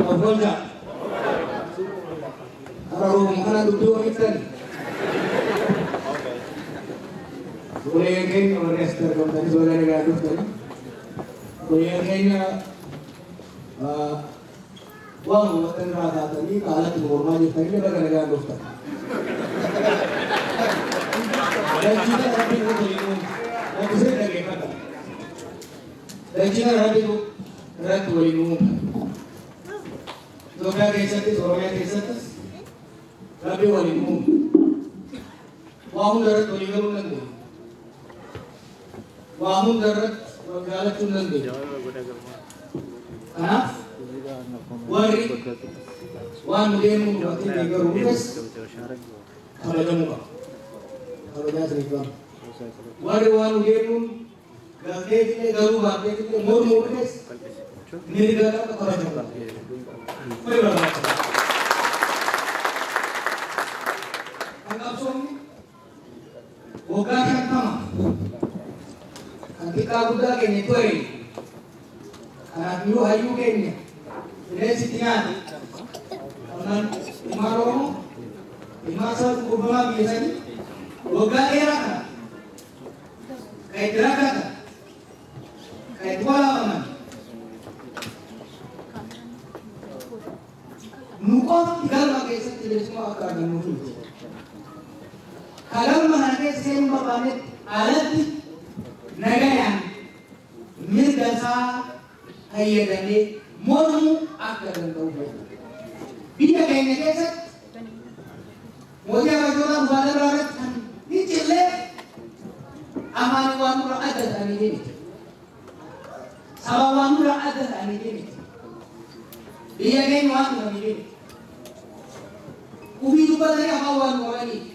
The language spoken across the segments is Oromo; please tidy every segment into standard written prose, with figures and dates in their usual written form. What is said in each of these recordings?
Of golgaa. Har'a roobuma kana dubbii ofittani. Obboleeyyan keenya warri asitti argamtanis baga nagaan dhuftani. Obboleeyyan keenya waan hubattan irraa kaatanii haalatti nu mormaa jirtanillee baga nagaan dhuftan. Dachii kana Rabbiin irratti waliin uume. Wanti sirrii dhaggeeffadha. Dachii kana Rabbiin irratti waliin uume. Itoophiyaa keessattis Oromiyaa keessattis Rabbiin waliin uume. Waa hunda irratti walii galuu hin dandeenyu. Waa hunda irratti wal jaalachuu hin dandeenyu. Kanaaf warri waan nu deemnu hubatee deeggaru hundas kabajamuu qaba. Kabajaa isiniif qabna. Warri waan nu deemnuun galteetillee galuu baatteetillee mormuu dhufes mirga qaba, kabajamuu qaba. Kuni barbaachisaadha. Kan qabsoomni waggaa 50 kan xiqqaa guddaa keenya itti wareege, kanaaf iyyuu hayyuu keenya bineensi itti nyaate, qonnaan ilmaan Oromoo, ilmaan saba cunqurfamaa biyya sanii waggaa dheeraa kana kan itti rakkatan, kan itti waraabaman, nu qofti galma keessatti bilisummaa akka argannuuf miti. Ka galma kana keessa seenuu barbaannetti alatti nagayaan mirga isaa fayyadamee mormuu akka danda'uuf jechuudha. Biyya keenya keessatti mootii Habashootaa dhufaa dabraa irratti kan fincillee afaanii waan nurraa adda ta'anii miti. Saba waan nurraa adda ta'anii miti. Biyya keenya waan dhufanii miti. Ofii dubbatanii afaan waan nu qabaniif,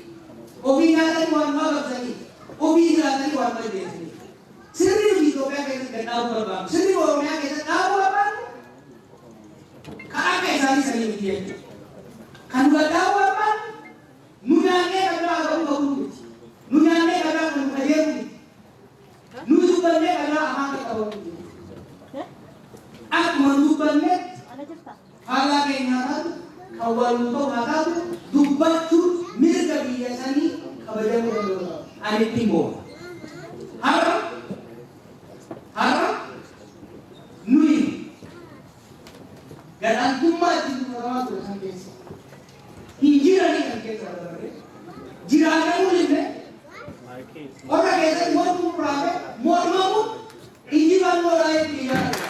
ofii nyaatanii waan nu agabsaniif, ofii jiraatanii waan nu ajjeesaniif. Sirni nuti Itoophiyaa keessatti gad dhaabuu barbaannu, sirni Oromiyaa keessatti dhaabuu barbaannu kan akka isaanii sanii miti jechuudha. Kan nu gad dhaabuu barbaannu nu nyaannee kan biraa agabuu qabuu miti. Nu nyaannee kan biraa kan nu kajeeluu miti. Nu dubbannee kan biraa afaan qaqqabamuu miti. Akkuma nu dubbannetti faallaa keenya haa taatu, kan wal nu ta'u haa taatu, dubbachuun mirga biyya sanii kabajamuu danda'u qaba. Ani ittiin boona. Har'a nuyi gadhaantummaa ittiin dubbatamaa ture san keessa hin jiranii kan keessa dabarre jiraatamuun illee qorra keessatti mormuu raafee mormamuun injifannoo raayee biyyaa ta'e.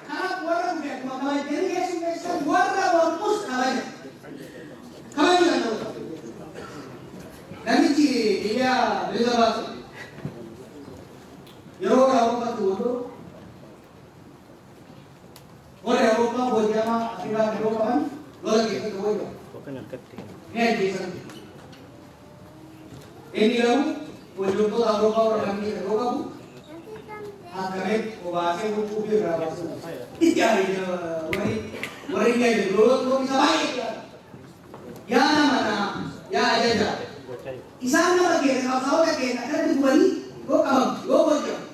Kanaaf warra dhufe akkuma kabajjanii keessummeessan, warra mormus kabaja. Kabajuu danda'u qaba. Namichi biyya bilisa baasu yeroo warra Awurooppaatti waldoo warri Awurooppaa booji'amaa Afrikaa yeroo qaban lola keessatti booji'amu. Ni ajjeesan. Inni garuu booji'amtoota Awurooppaa warra kanneen yeroo qabu akkametti obaasee huccuu fi irraa baasuu. Itti aaree warri inni ajjeesu loltoonni isa baay'ee itti aare. Yaa nama naa, yaa ajajaa. Isaan nama keenya, qabsaa'ota keenya akkanatti gubanii yoo qabamu, yoo booji'amu,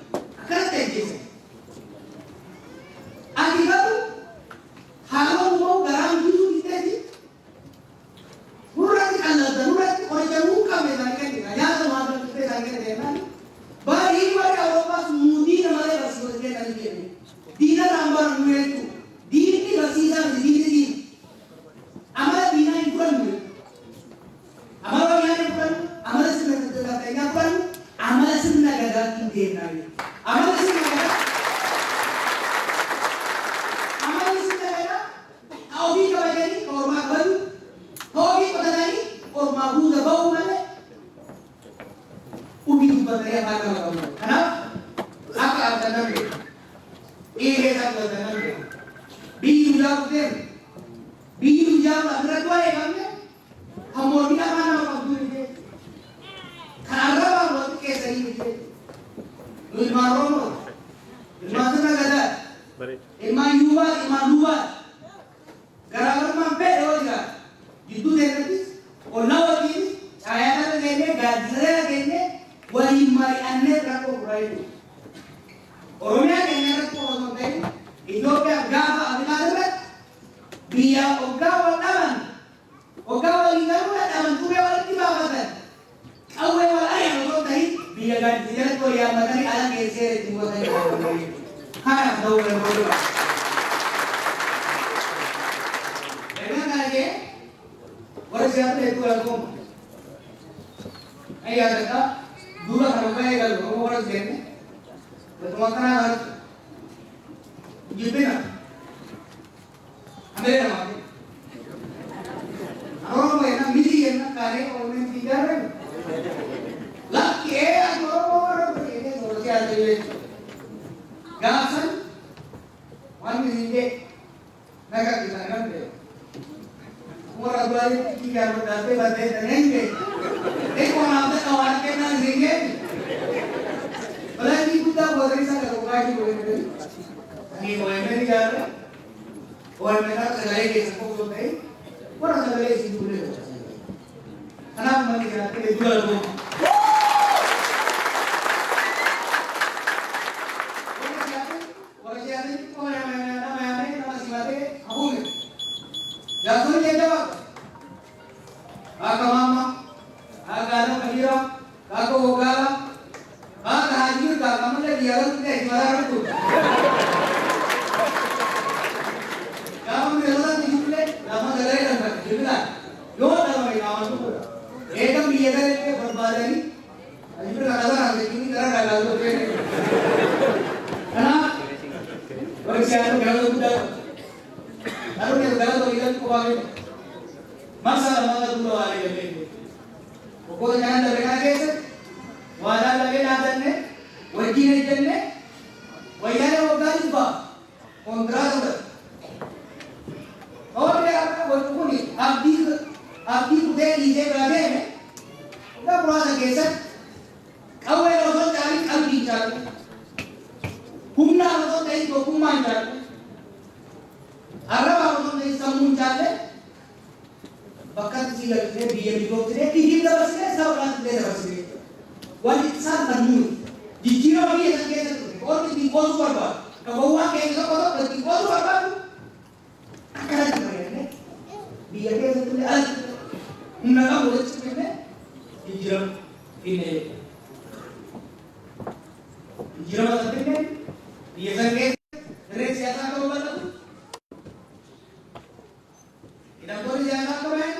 akkanatti ajjeesan. Ati garuu haaloo uumamuu garaan guutuu diddeeti nurratti qalladda, nurratti qoricha nuu qabne isaanii kennita, nyaata nu haa dhuftee isaanii kennita jennaan, barii warri Awuroopaas nuu diina malee barsiisota kennanii kennu. Diina irraan barannu jechuudha. Diinni barsiisaa miti, diinni diina. Amala diinaa hin fudhannu jechuudha. Amala wayyaanee hin fudhannu, amala sirna nafxanyaa hin fudhannu, amala sirna gadaatti hin deemnaa jechuudha. Amalli sirna gadaa Amalli sirna gadaa ka ofii kabajanii ka ormaa kabaju, ka ofii qotatanii ormaa buusa ba'uu malee ofii dubbatanii afaan nama qabu. Kanaaf akka argan nan beeka. Biyyi keessaa fudhatan nan beeka. Biyyi guyyaa dhufteeru. Biyyi guyyaa asirratti wareegamne kan mormii afaan nama qabdu miti. Kan arrabaan wal xiqqeessanii miti. Nu ilmaan Oromoo, ilmaan sirna gadaati, ilmaan yuubaati, ilmaan lubaati. Garaagarummaan fedhe yoo jiraate jidduu teenyattis, ollaa wajjiinis, caayaa jala keenyee, gaaddisa jala keenyee waliin mari'annee rakkoo furaa. jechuudha. Oromiyaa keenya irratti qofa osoo hin ta'in Itoophiyaa gaafa Afrikaa irratti biyya hoggaa wal dhaban, hoggaa walii galuu dadhaban xuree walitti baafatan, qawwee wal ari'an osoo hin ta'in biyya gaaddisa jalatti wal yaammatanii ala keessee itti muratanii dhaabatan jechuudha. Kanaaf ta'uu danda'u qaba. Erga kana jee warra siyaasa hedduu galatooma. Nan yaadadha duula kana hoggaa eegalu Oromoo warra seenne wattuma akkanaa kanatti jibbina hamilee namaa kenna. Oromoo jenna miti jenna kaanee Oromoo itti ijaarrame. Lakki ee ati Oromoo warra ta'e warra siyaasa jechuudha. Gaafsan waan isin jee naga isa nan beeku. Warra duraanii kiyyaa godhattee baddeetta nan beeku. Xiqqoo naaf dadha waan kennaan isin jeeti. Balaatii guddaa warri isa qabu baay'ee godhatanii. Ani OMN ijaarre, OMN harka sagalee keessa qofa osoo ta'e warra sagalee isin fuullee godhatan. Kanaaf manni jiraatee hedduu galatooma. Warra siyaasatti qofa nama yaamee nama simatee hafuu miti. Jaarsonni jajjabaa akka Maammaa, akka Adam Kabiiraa, akka Woggaala, akka Haji Mirgaa kan malee biyya galtu ta'e mataa irratti tuuta. Gaafa Minnesotaatti ijoollee gaafa sagalee dhalfate bilbilaan yoo dhabame qaamaan dhufuudha. Eega biyya galee barbaadanii Haji Mirgaa kazaraa jechuun gara dhagaa turte. Kanaaf warri siyaasa galata guddaa qabu. Dhaloonni galata walii galchu qofaa miti. Marsaa lammataa duula waan eegallee. Waggoota shanan darbe kana keessatti waadaa gallee dhaabbanne, wajjin ejjenne, Wayyaanee waggaa 100f kontiraata fudhatte. Toorri har'a godhu kun abdii kutee dhiisee bira deeme waggaa muraasa keessatti qawween osoo hin caalin qalbiin caalu, humnaan osoo hin ta'in tokkummaan caalu, arrabaan osoo hin ta'in sammuun caalle bakkatti sii galchine, biyya misoomsine, ifiif dabarsine, saba biraatti illee dabarsine jechuudha. Wanti isaan kan nuyi jijjiirama biyya san keessatti dhufe ormi ittiin qoosuu barbaadu, kan gowwaan keenya tokko tokko ittiin qoosuu barbaadu, akkanatti fayyadamne biyya keessatti illee alatti humna qabu walitti cimne jijjiirama finne jechuudha. Jijjiirama san finne, biyya san keessatti dirreen siyaasaa akka babal'atu, hidhamtoonni siyaasaa akka bayan,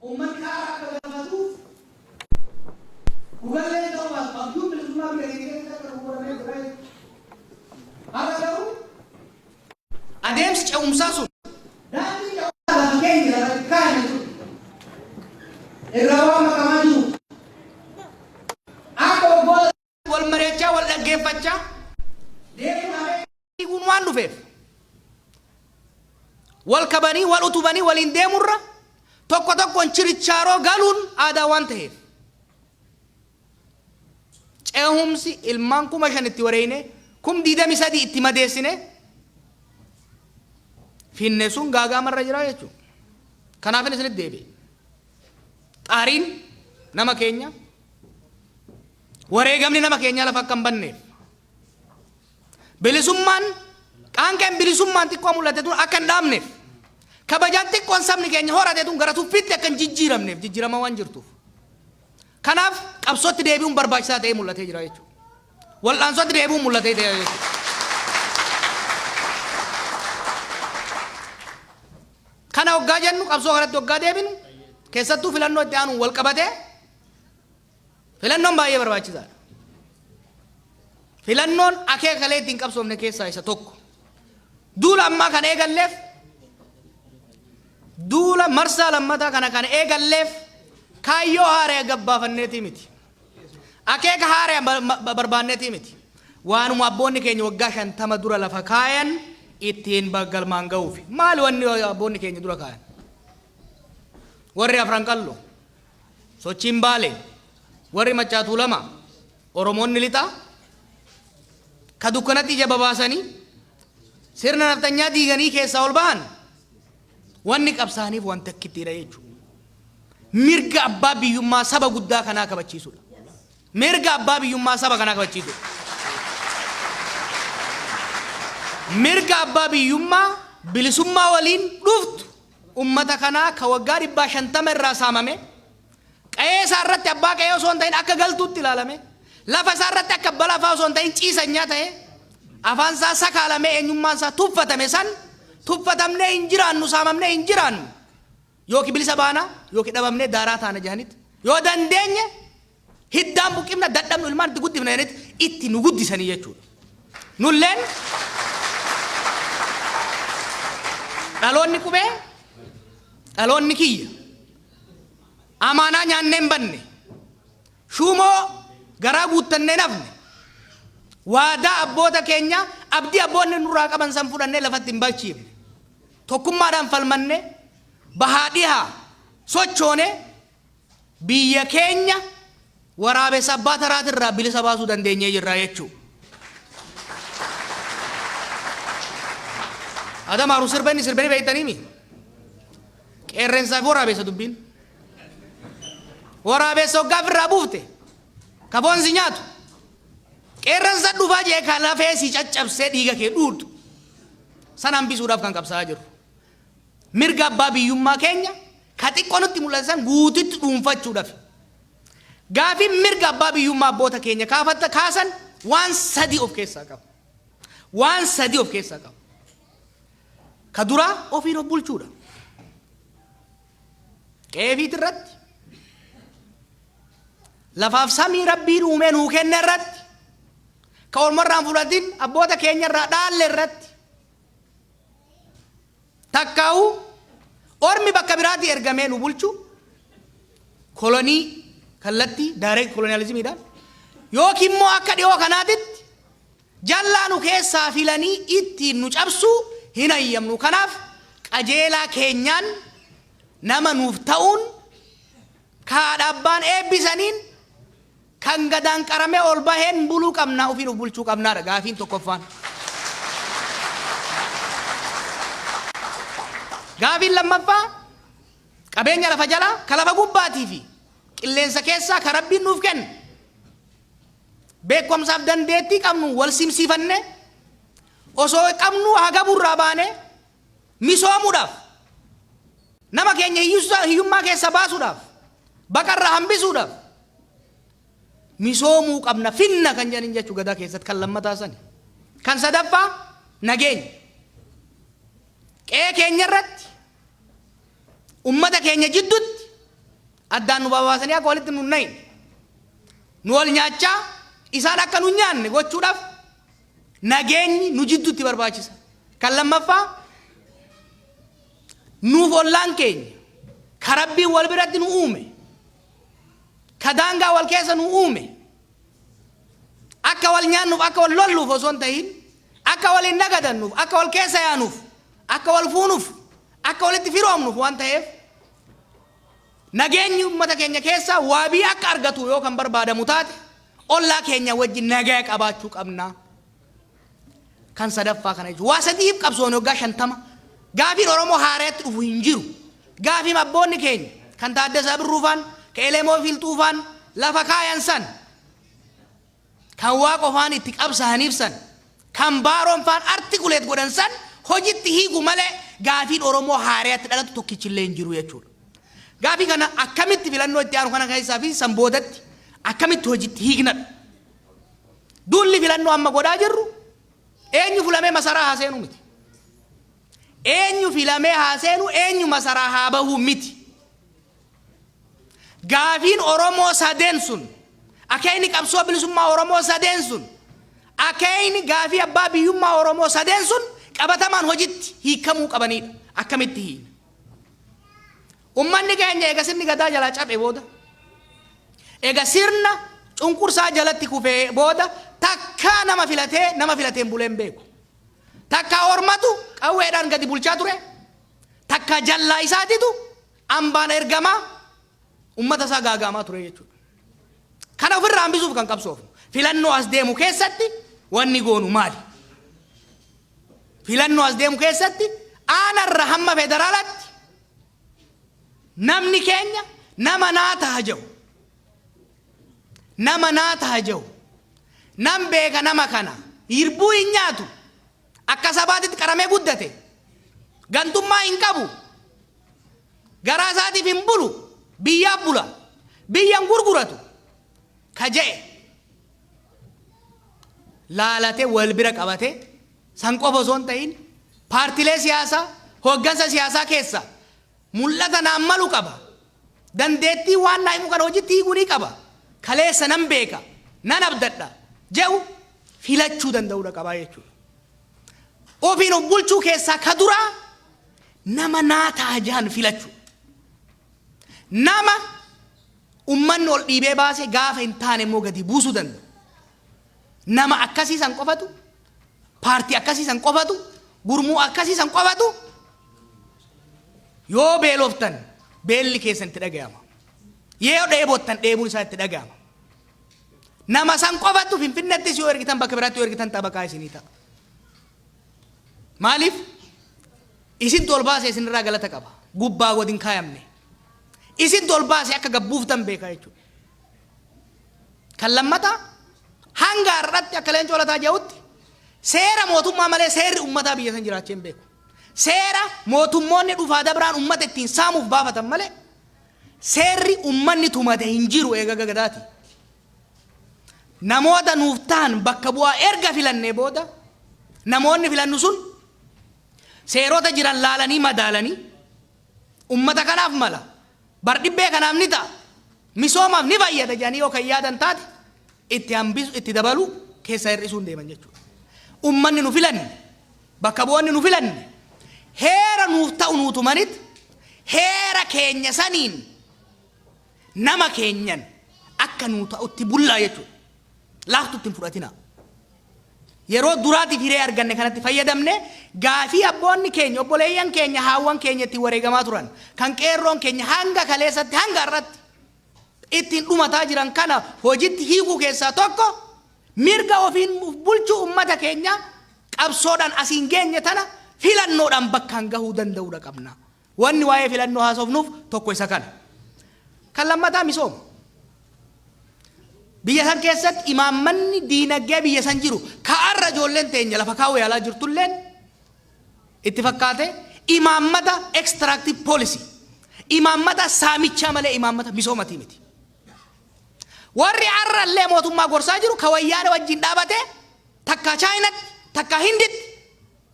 uummanni haara akka galfatuuf, dhugallee ta'uu baatu abjuun bilisummaa biyya keenya keessatti akka dhugoomee jira jechuudha. Har'a garuu adeemsi ce'umsaa sun, daandii ce'umsaa lafa keenya lafatti kaa'ame sun irraa waan makamaa jiru akka waggoota wal mari'achaa, wal dhaggeeffachaa deemuun hafee diiguun waan dhufeef, wal kabanii, wal utubanii waliin deemurra tokko tokkoon chirichaaroo galuun aadaa waan ta'eef, ce'umsi ilmaan 5,000 itti wareeyne, 23,000 itti madeessine finne sun gaagaamarra jira jechuudha. Kanaafin isinitti deebi'e. Xaariin nama keenya, wareegamni nama keenyaa lafa akka hin banneef, bilisummaan, qaanqeen bilisummaan xiqqoo mul'ate tun akka hin dhaabneef, kabajaan xiqqoon sabni keenya horate tun gara tuffiitti akka hin jijjiiramneef, jijjiirama waan jirtuuf. Kanaaf qabsootti deebi'uun barbaachisaa ta'ee mul'atee jira jechuudha. Wal'aansootti deebi'uun mul'atee jira jechuudha. Kana hoggaa jennu, qabsoo kanatti hoggaa deebinu, keessattuu filannoo itti aanuun wal qabatee, filannoon baay'ee barbaachisaadha. Filannoon akeekalee ittiin qabsoofne keessaa isa tokko. Duula ammaa kan eegalleef, duula marsaa lammataa kana kan eegalleef, kaayyoo haaraa gabbaafanneetii miti. Akeeka haaraa barbaanneetii miti. Waanuma abboonni keenya waggaa 50 dura lafa kaayan ittiin galmaan ga'uufi. Maali wanni abboonni keenya dura kaayan? Warri Afran Qallo, sochiin Baalee, warri Maccaa Tuulamaa, Oromoonni Lixaa, ka dukkanatti ija babaasanii sirna naftanyaa diiganii keessaa ol bahan, wanni qabsaaniif wanta akkittiidha jechuudha. Mirga abbaa biyyummaa saba guddaa kanaa kabachiisuudha. Mirga abbaa biyyummaa saba kanaa kabachiisuudha. Mirga abbaa biyyummaa bilisummaa waliin dhuftu ummata kanaa ka waggaa 150 irraa saamame, qa'ee isaa irratti abbaa qa'ee osoo hin ta'in akka galtuutti ilaalame, lafa isaa irratti akka abbaa lafaa osoo hin ta'in ciisanyaa ta'e, afaan isaa sakaalamee eenyummaan isaa tuffatame san tuffatamnee hin jiraannu, saamamnee hin jiraannu. Yookiin bilisa baana yookiin dhabamnee daaraa taana jedhanitti, yoo dandeenye hiddaan buqqifna, dadhabnu ilmaan itti guddifna jedhanitti itti nu guddisanii jechuudha. Nulleen dhaloonni qubee, dhaloonni kiyya amaanaa nyaannee hin banne, shuumoo garaa guuttannee nafne, waadaa abboota keenya, abdii abboonni nurraa qaban san fudhannee lafatti hin balchiifne. Tokkummaadhaan falmanne, bahaa dhihaa sochoone biyya keenya waraabessa abbaa taraatirraa bilisa baasuu dandeenyee jirra jechuu. Adam Haaruu sirba inni sirbe ni beektaniimi. Qeerrensaa fi waraabessa dubbiin. Waraabessa hoggaa ofirraa buufte ka foon si nyaatu, qeerrensa dhufaa jee ka lafee si caccabsee dhiiga kee dhuudu sana hambisuudhaaf kan qabsaa'aa jirru. Mirga abbaa biyyummaa keenya ka xiqqoo nutti mul'ate san guututti dhuunfachuudhaaf. Gaafiin mirga abbaa biyyummaa abboota keenya kaafatta kaasan waan sadii of keessaa qaba. Waan sadii of keessaa qaba. Ka duraa ofiin of bulchuudha. Qe'ee fiiti irratti, lafaaf samii Rabbiin uumee nuu kenne irratti, ka ormarraa hin fudhatin abboota keenya irraa dhaalle irratti, takkaa'u ormi bakka biraatii ergamee nu bulchu, kolonii kallattii direct colonialismiidhaan, yookiin immoo akka dhiyoo kanaatitti jallaa nu keessaa filanii ittiin nu cabsuu hin hayyamnu. Kanaaf qajeelaa keenyaan nama nuuf ta'uun, ka haadha abbaan eebbisaniin, kan gadaan qaramee ol baheen buluu qabnaa, ofiin of bulchuu qabnaadha gaafiin tokkoffaan. Gaafiin lammaffaa qabeenya lafa jalaa, ka lafa gubbaatii fi qilleensa keessaa ka Rabbiin nuuf kenne, beekumsaaf dandeettii qabnu wal simsiifannee, osoo qabnu hagaburraa baanee misoomuudhaaf, nama keenya hiyyummaa keessa baasuudhaaf, baqarraa hambisuudhaaf misoomuu qabna finna kan jedhaniin jechuu Gadaa keessatti kan lammataa sani. Kan sadaffaa nageenya. Qe'ee keenya irratti, ummata keenya jidduutti addaan nu babaasanii akka walitti nu hin nu wal nyaachaa isaan akka nu nyaanne gochuudhaaf nageenyi nu jidduutti barbaachisa. Kan lammaffaa nuuf ollaan keenya ka Rabbiin wal biratti nu uume, ka daangaa wal keessa nu uume, akka wal nyaannuuf, akka wal lolluuf osoo hin tahin, akka waliin nagadannuuf, akka wal keessa yaanuuf, akka wal fuunuuf, akka walitti firoomnuuf waan ta'eef, nageenyi uummata keenya keessaa waabii akka argatu yoo kan barbaadamu taate, ollaa keenya wajjin nagaya qabaachuu qabna. Kan sadaffaa kana jechuudha. Waa sadiif qabsoon waggaa 50 gaafiin Oromoo haaraatti dhufu hin jiru. Gaafiin abboonni keenya kan Taaddasaa Birruufaan, kan Elemoo Fiilxuufaan lafa kaayan san, kan Waaqofaan itti qabsaa'aniif san, kan Baaroonfaan articulate godhan san hojitti hiiku malee gaafiin Oromoo haaraatti dhalatu tokkichillee hin jiru jechuudha. Gaafii kana akkamitti filannoo itti aanu kana keessaa fi san boodatti akkamitti hojitti hiiknadha. Duulli filannoo amma godhaa jirru eenyu filamee masaraa haa seenu miti. Eenyu filamee haa seenu, eenyu masaraa haa bahuu miti. Gaafiin Oromoo sadeen sun, akeekni qabsoo bilisummaa Oromoo sadeen sun, akeekni gaafii abbaa biyyummaa Oromoo sadeen sun qabatamaan hojitti hiikamuu qabanidha. Akkamitti hiikna? Ummanni keenya eega sirni Gadaa jalaa cabe booda, eega sirna cunqursaa jalatti kufee booda, takkaa nama filatee nama filateen bulee hin beeku. Takkaa ormatu qawweedhaan gadi bulchaa ture, takkaa jallaa isaatitu ambaan ergamaa ummata isaa gaagaamaa ture jechuudha. Kana ofirraa hambisuuf kan qabsoofnu. Filannoo as deemu keessatti wanni goonu maali? Filannoo as deemu keessatti aanarra hamma federaalaatti namni keenya nama naa taha jedhu, Nama naa taha jehu, nan beeka nama kana, yirbuu hin nyaatu, akka sabaatitti qaramee guddate, gantummaa hin qabu, garaa isaatiif hin bulu, biyyaaf bula, biyya hin gurguratu ka je'e laalate wal bira qabate. San qofa osoo hin ta'in, paartilee siyaasaa hooggansa siyaasaa keessa mul'ata naan malu qaba, dandeettii waan naa himu kana hojitti hiikuu ni qaba, kaleessa nan beeka, nan abdadha je'u filachuu danda'uudha qabaa jechuudha. Ofiin of bulchuu keessaa ka duraa nama naa ta'a jahan filachuu. Nama ummanni ol dhiibee baase gaafa hin taane immoo gadi buusuu danda'u. Nama akkasii san qofatu, paartii akkasii san qofatu, gurmuu akkasii san qofatu yoo beeloftan beelli keessan itti dhagayama. Yoo dheebottan dheebuun isaa itti dhagayama. Nama san qofatu Finfinnettis yoo ergitan, bakka biraatti yoo ergitan xabaqaa isinii ta'a. Maaliif? Isintu ol baase, isinirraa galata qaba. Gubbaa gadi hin kaayamne. Isintu ol baase, akka gabbuuftan beeka jechuudha. Kan lammataa, hanga har'atti akka Leencoo Lataa jedhutti seera mootummaa malee seerri uummataa biyya san jiraachee hin beeku. Seera mootummoonni dhufaa dabraan uummata ittiin saamuuf baafatan malee seerri uummanni tumate hin jiru eega gagadaati. Namoota nuuf ta'an bakka bu'aa erga filannee booda, namoonni filannu sun seerota jiran laalanii madaalanii, ummata kanaaf mala, bardhibbee kanaaf ni ta'a, misoomaaf ni fayyada jedhanii yoo kan yaadan taate itti hambisu, itti dabalu, keessaa hir'isuun deeman jechuudha. Ummanni nu filanne, bakka bu'oonni nu filanne heera nuuf ta'u nuu tumanit heera keenya saniin nama keenyan akka nuu ta'utti bullaa jechuudha. Laaftutti hin fudhatinaa. Yeroo duraatiif hiree arganne kanatti fayyadamne gaafii abboonni keenya, obboleeyyan keenya, haawwan keenya ittiin wareegamaa turan, kan qeerroon keenya hanga kaleessatti, hanga har'atti ittiin dhumataa jiran kana hojitti hiikuu keessaa tokko mirga ofiin bulchuu ummata keenya qabsoodhaan asiin geenye tana filannoodhaan bakkaan gahuu danda'uudha qabna. Wanni waa'ee filannoo haasofnuuf tokko isa kana. Kan lammataa misooma. Biyya san keessatti imaammanni diinagdee biyya san jiru ka'arra ijoolleen teenya lafa kaa'uu yaalaa jirtulleen itti fakkaate imaammata extractive policy, imaammata saamichaa malee imaammata misoomatii miti. Warri har'allee mootummaa gorsaa jiru ka Wayyaane wajjin dhaabate, takka Chaayinatti, takka Hinditti,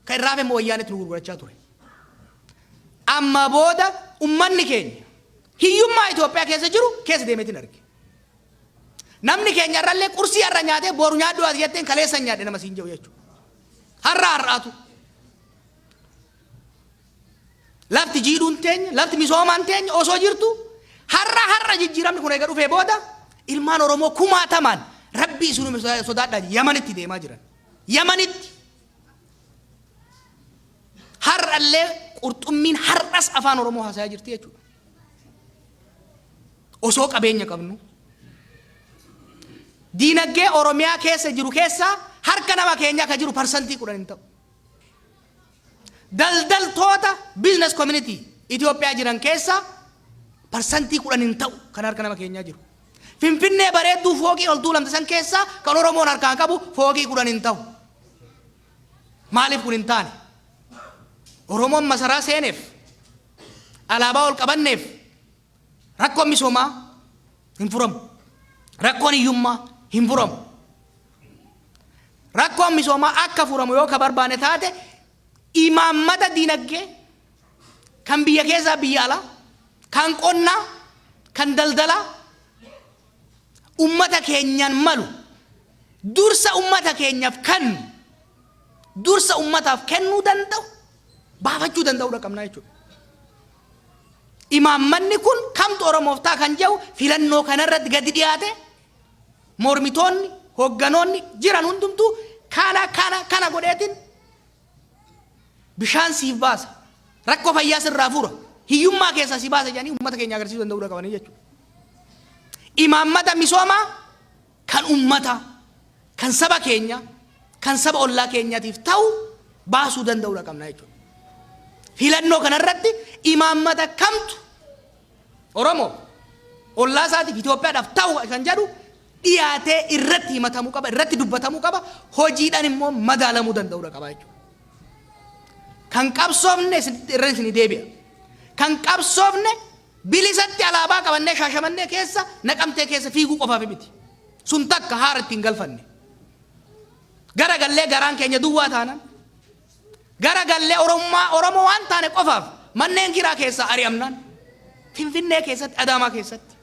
kan irraa hafe immoo Wayyaanetti nu gurgurachaa ture. Amma booda ummanni keenya hiyyummaa Itoophiyaa keessa jiru keessa deemeetiin arge. Namni keenya irrallee qursii har'a nyaatee boru nyaadhu ati jetteen kaleessa hin nyaadhe nama siin jedhu jechuudha. Har'a har'aatu. Lafti jiidhuun teenya, lafti misoomaan teenya osoo jirtu, har'a har'a jijjiiramni kun eega dhufee booda ilmaan Oromoo kumaatamaan Rabbii isin sodaadhaa Yamanitti deemaa jiran. Yamanitti. Har'allee qurxummiin har'as afaan Oromoo haasayaa jirti jechuudha. Osoo qabeenya qabnu. Diinagdee Oromiyaa keessa jiru keessaa harka nama keenyaa kan jiru 10% hin ta'u. Daldaltoota, business community Itoophiyaa jiran keessaa 10% hin ta'u kan harka nama keenyaa jiru. Finfinnee bareedduu fooqii ol tuulamte san keessaa kan Oromoon harkaan qabu fooqii 10 hin ta'u. Maaliif kun hin taane? Oromoon masaraa seeneef, alaabaa ol qabanneef rakkoon misoomaa hin furamu. Rakkoon hiyyummaa hin furamu. Rakkoon misoomaa akka furamu yoo ka barbaanne taate, imaammata diinagdee kan biyya keessaa, biyya alaa, kan qonnaa, kan daldalaa ummata keenyaan malu, dursa ummata keenyaaf kennu, dursa ummataaf kennuu danda'u baafachuu danda'uudha qabna jechuudha. Imaammanni kun kamtu Oromoof ta'a kan jedhu filannoo kanarratti gadi dhiyaate mormitoonni, hoogganoonni jiran hundumtuu kana kana kana godheetiin bishaan siif baasa, rakkoo fayyaa sirraa fura, hiyyummaa keessaa si baasa jedhanii uummata keenya agarsiisuu danda'uudha qabanii jechuudha. Imaammata misoomaa kan uummataa, kan saba keenya, kan saba ollaa keenyaatiif ta'u baasuu danda'uudha qabna jechuudha. Filannoo kanarratti imaammata kamtu Oromoo, ollaa isaatiif, Itoophiyaadhaaf ta'u kan jedhu dhiyaatee irratti himatamuu qaba, irratti dubbatamuu qaba, hojiidhaan immoo madaalamuu danda'uudha qaba jechuudha. Kan qabsoofne irra isinii deebi'a. Kan qabsoofne bilisatti alaabaa qabannee Shaashamannee keessa, Naqamtee keessa fiiguu qofaaf miti. Sun takka haara ittiin galfanne. Gara gallee garaan keenya duwwaa taanaan, gara gallee Oromummaa Oromoo waan taane qofaaf manneen kiraa keessaa ari'amnaan, Finfinnee keessatti, Adaamaa keessatti.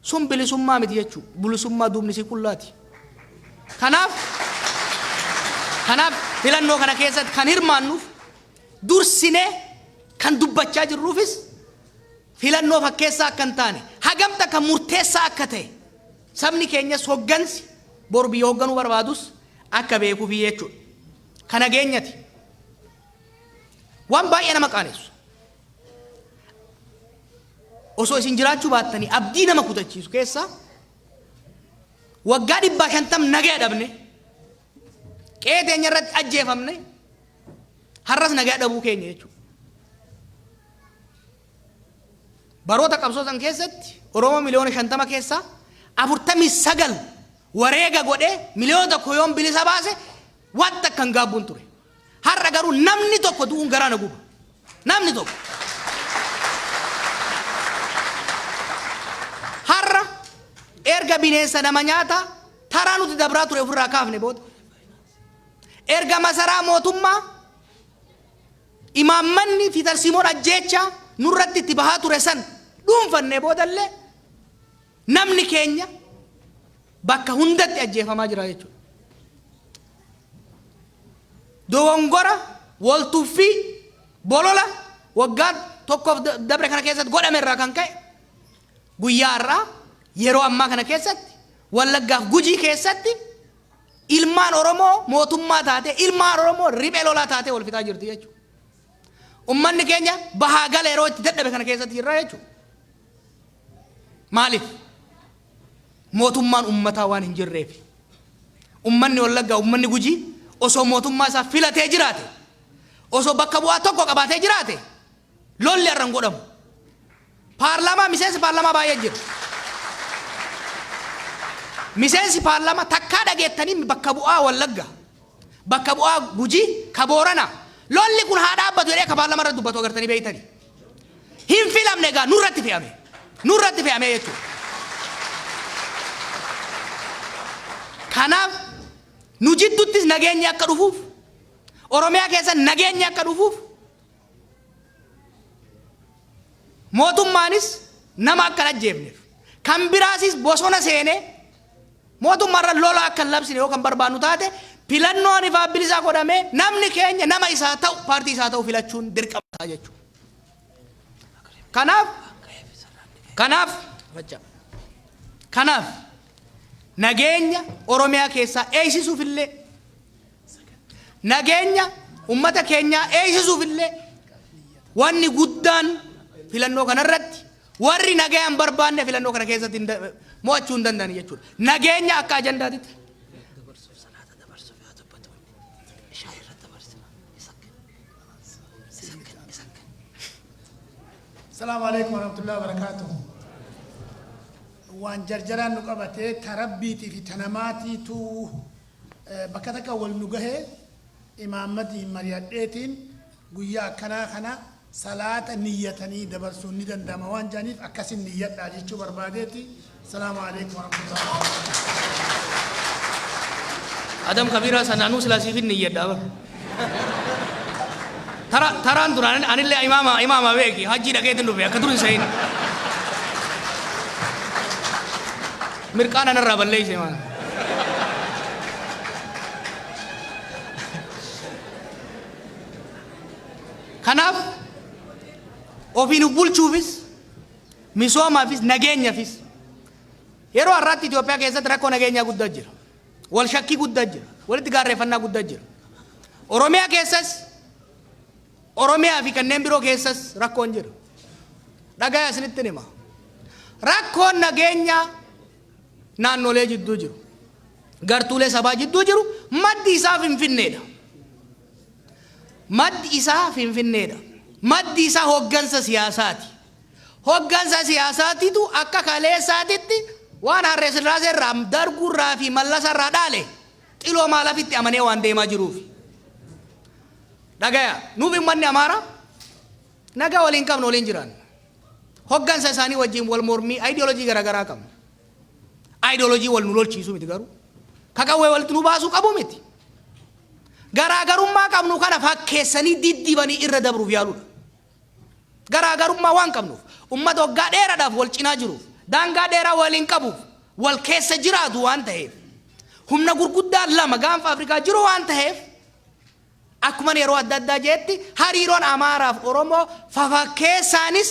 Sun bilisummaa miti jechuu. Bilisummaa duubni isii qullaati. Kanaaf kanaaf filannoo kana keessatti kan hirmaannuuf dursinee kan dubbachaa jirruufis filannoo fakkeessaa akka hin taane hagam takka murteessaa akka ta'e sabni keenyas hoggansi boru biyya hogganuu barbaadus akka beekuufi jechuudha. Ka nageenyati. Waan baay'ee nama qaanessu. Osoo isin jiraachuu baattanii abdii nama kutachiisu keessaa waggaa 150 nagaya dhabne, qe'ee teenya irratti ajjeefamne, har'as nagaya dhabuu keenya jechuudha. Baroota qabsoo san keessatti Oromoo miliyoona 50 keessaa 49 wareega godhee miliyoona 1 yoon bilisa baase wanta akka hin gaabbuun ture. Har'a garuu namni tokko du'uun garaa na guba. Namni tokko. Har'a erga bineensa nama nyaataa taraa nuti dabraa ture ofirraa kaafne booda, erga masaraa mootummaa imaammanni fi tarsiimoon ajjeechaa nurratti itti bahaa ture san dhuunfanne boodallee namni keenya bakka hundatti ajjeefamaa jira jechuudha. Dogongora, waltuffii, bolola waggaa tokkoof dabre kana keessatti godhame irraa kan ka'e guyyaa har'aa yeroo ammaa kana keessatti Wallaggaaf Gujii keessatti ilmaan Oromoo mootummaa taatee, ilmaan Oromoo riphee lolaa taatee wal fixaa jirti jechuudha. Ummanni keenya bahaa gala yeroo itti dadhabe kana keessatti jirra jechuudha. Maaliif? Mootummaan ummataa waan hin jirreef. Ummanni Wallaggaa, ummanni Gujii osoo mootummaa isaa filatee jiraate, osoo bakka bu'aa tokko qabaatee jiraate, lolli har'a hin godhamu. Paarlaamaa, miseensi paarlaamaa baay'ee jira. Miseensi paarlaamaa takkaa dhageettanii bakka bu'aa Wallaggaa, bakka bu'aa Gujii, ka Booranaa lolli kun haa dhaabbatu jedhee ka paarlaamaa irratti dubbatu agartanii beektanii? Hin filamne egaa nurratti fe'ame. Nurratti fe'ame jechuudha. Kanaaf nu jidduttis nageenyi akka dhufuuf, Oromiyaa keessa nageenyi akka dhufuuf, mootummaanis nama akka hin ajjeefneef, kan biraasis bosona seenee mootummaarra lola akka hin labsine yoo kan barbaannu taate, filannoon ifaa bilisaa godhamee namni keenya nama isaa ta'u, paartii isaa ta'u filachuun dirqama ta'a jechuudha. Kanaaf nageenya Oromiyaa keessaa eegsisuuf illee, nageenya ummata keenyaa eegsisuuf illee, wanni guddaan filannoo kanarratti warri nagaya hin barbaanne filannoo kana keessatti mo'achuu hin danda'an jechuudha. Nageenya akka ajandaatitti. Salaamu alaikum warahmatullahi wabarakatuh. Waan jarjaraan nu qabate ta rabbiitii fi ta namaatiitu bakka takka wal nu gahe. Imaammatiin mari'adheetiin guyyaa akkanaa kana salaata niyyatanii dabarsuun ni danda'ama waan jedhaniif akkasin niyyadhaa jechuu barbaadeeti. Salaamu alaikum warahmatullahi wabarakatuh. Adam Kabiraa sana anuu silaa siifin niyyadhaa bar. Tara taraan duraan anillee imaama imaama beeki hajjii dhaqeetin dhufe akka dur hin se'in. Mirqaana narraa balleeyse maal. Kanaaf ofiin of bulchuufis, misoomaafis, nageenyafis yeroo har'aatti Itoophiyaa keessatti rakkoo nageenyaa guddaa jira. Wal shakkii guddaa jira. Walitti gaarreeffannaa guddaa jira. Oromiyaa keessas, Oromiyaa fi kanneen biroo keessas rakkoon jira. Dhagaya, isinitti hima. Rakkoon nageenyaa naannolee jidduu jiru, gartuulee sabaa jidduu jiru maddi isaa Finfinneedha. Maddi isaa Finfinneedha. Maddi isaa hoggansa siyaasaati. Hoggansa siyaasaatitu akka kaleessaatitti Waan Haayile Sillaasee irraa, Darguu irraa fi Mallasa irraa dhaale xiloo maalafitti amanee waan deemaa jiruuf. Dhagaya, nuuf uummanni Amaaraa nagaa waliin qabnu, waliin jiran. Hoggansa isaanii wajjin wal mormii ayidiyoolojii garaagaraa qabna. Ayidiyoolojii wal nu lolchiisu miti garuu. Kaqawwee walitti nu baasuu qabu miti. Garaagarummaa qabnu kana fakkeessanii diddibanii irra dabruuf yaaluudha. Garaagarummaa waan qabnuuf, uummata waggaa dheeraadhaaf wal cinaa jiruuf, daangaa dheeraa waliin qabuuf, wal keessa jiraatu waan ta'eef, humna gurguddaa lama gaanfa Afrikaa jiru waan ta'eef, akkuma yeroo adda addaa jeetti hariiroon Amaaraaf Oromoo fafakkeessaanis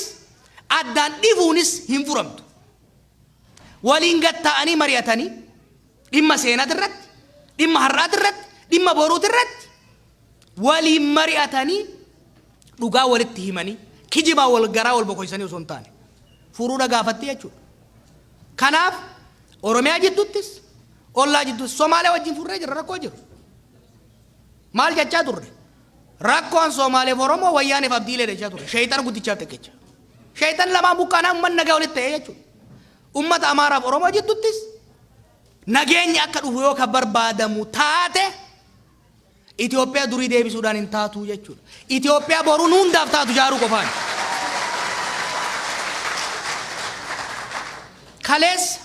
addaan dhifuunis hin furamtu. Waliin gatta'anii mari'atanii dhimma seenaati irratti, dhimma har'aati irratti, dhimma boruuti irratti waliin mari'atanii, dhugaa walitti himanii, kijibaa wal garaa wal bokoysanii osoo hin taane furuudha gaafatti jechuudha. Kanaaf Oromiyaa jidduuttis, ollaa jidduuttis, Somaalee wajjin furree jira rakkoo jiru. Maal jechaa turre? Rakkoon Somaaleef Oromoo Wayyaaneef Abdiilee jechaa turre. Sheeyxana guddichaaf xiqqicha. Sheeyxan lamaan buqqaanaa uummanni nagaa walitti ta'ee jechuudha. Uummata Amaaraaf Oromoo jidduuttis nageenyi akka dhufu yoo ka barbaadamu taate, Itoophiyaa durii deebisuudhaan hin taatu jechuudha. Itoophiyaa boruu nu hundaaf taatu jaaruu qofaan. Kaleessa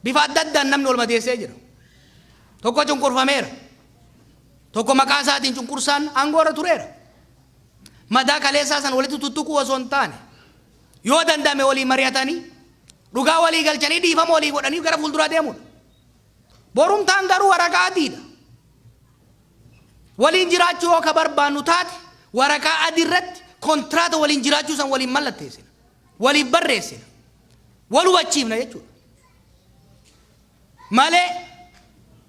bifa adda addaan namni wal madeessee jira. Tokko cunqurfameera. Tokko maqaa isaatiin cunqursaan aangoo irra tureera. Madaa kaleessaa san walitti tuttuquu osoo hin taane, yoo danda'ame walii mari'atanii, dhugaa walii galchanii, dhiifama walii godhanii gara fuulduraa deemuudha. Borumtaan garuu waraqaa adiidha. Waliin jiraachuu yoo ka barbaannu taate, waraqaa adii irratti kontiraata waliin jiraachuu san waliin mallatteessina. Waliif barreessina. Wal hubachiifna jechuudha.